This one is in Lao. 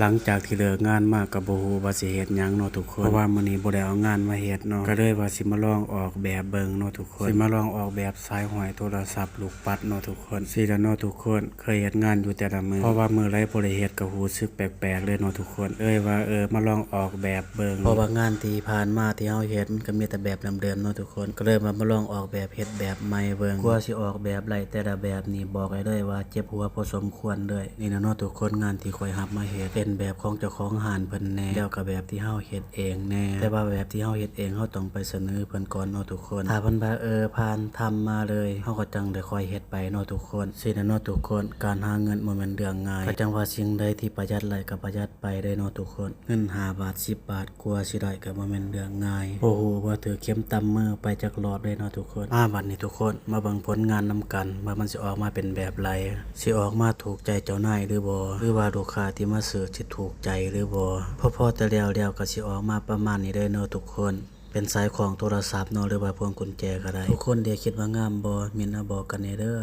ຫຼັງຈາກທີ່ເລີກງານມາກໍບໍ່ຮູ້ວ່າຊິເຮັດຫຍັງເນາະທຸກຄົນ ເພາະວ່າມື້ນີ້ບໍ່ໄດ້ເອົາງານມາເຮັດເນາະ ກໍເລີຍວ່າຊິມາລອງອອກແບບເບິ່ງເນາະທຸກຄົນ ຊິມາລອງອອກແບບສາຍຫ້ອຍໂທລະສັບລູກປັດເນາະທຸກຄົນ ຊີ້ແຫຼະເນາະທຸກຄົນ ເຄີຍເຮັດງານຢູ່ແຕ່ລະມື້ ເພາະວ່າມື້ໃດບໍ່ໄດ້ເຮັດກໍຮູ້ສຶກແປກໆເລີຍເນາະທຸກຄົນ ເລີຍວ່າ ເອີ ມາລອງອອກແບບເບິ່ງ ເພາະວ່າງານທີ່ຜ່ານມາທີ່ເຮົາເຮັດມັນກໍມີແຕ່ແບບເດີມໆເນາະທຸກຄົນ ກໍເລີຍວ່າມາລອງອອກແບບເຮັດແບບໃໝ່ເບິ່ງ ກວ່າຊິອອກແບບໄດ້ແຕ່ລະແບບນີ້ ບອກໄດ້ເລີຍວ່າເຈັບຫົວພໍສົມຄວນເລີຍ ນີ້ນະເນາະທຸກຄົນ ງານທີ່ຂ້ອຍຮັບມາເຮັດ ເປັນແບບຂອງເຈົ້າຂອງຮ້ານເພິ່ນແດ່ ແລ້ວກໍແບບທີ່ເຮົາເຮັດເອງແດ່ ແຕ່ວ່າແບບທີ່ເຮົາເຮັດເອງ ເຮົາຕ້ອງໄປສະເໜີເພິ່ນກ່ອນເນາະທຸກຄົນ ຖ້າເພິ່ນວ່າ ເອີ ຜ່ານ ທຳມາເລີຍ ເຮົາກໍຈັ່ງໄດ້ຄ່ອຍເຮັດໄປເນາະທຸກຄົນ ຊີ້ແຫຼະເນາະທຸກຄົນ ການຫາເງິນບໍ່ແມ່ນເລື່ອງງ່າຍ ກໍຈັ່ງວ່າສິ່ງໃດທີ່ປະຢັດໄດ້ກໍປະຢັດໄປເດີເນາະທຸກຄົນ ເງິນຫ້າບາດ ສິບບາດ ກວ່າຊິໄດ້ກໍບໍ່ແມ່ນເລື່ອງງ່າຍ ບໍ່ຮູ້ວ່າຖືກເຂັມຕຳມືໄປຈັກລອບເດ້ເນາະທຸກຄົນ ມາບັດນີ້ທຸກຄົນ ມາເບິ່ງຜົນງານນຳກັນວ່າມັນຊິອອກມາເປັນແບບໃດ ຊິອອກມາຖືກໃຈເຈົ້ານາຍຫຼືບໍ່ ຫຼືວ່າລູກຄ້າທີ່ມາຊື້ຊິຖືກໃຈຫຼືບໍ່ ພໍໆແຕ່ແລ້ວໆກໍຊິອອກມາປະມານນີ້ເດີເນາະທຸກຄົນ ເປັນສາຍຄ້ອງໂທລະສັບເນາະ ຫຼືວ່າພວງກຸນແຈກໍໄດ້ ທຸກຄົນເດ ຄິດວ່າງາມບໍ່? ມິນມາບອກກັນແດ່ເດີ.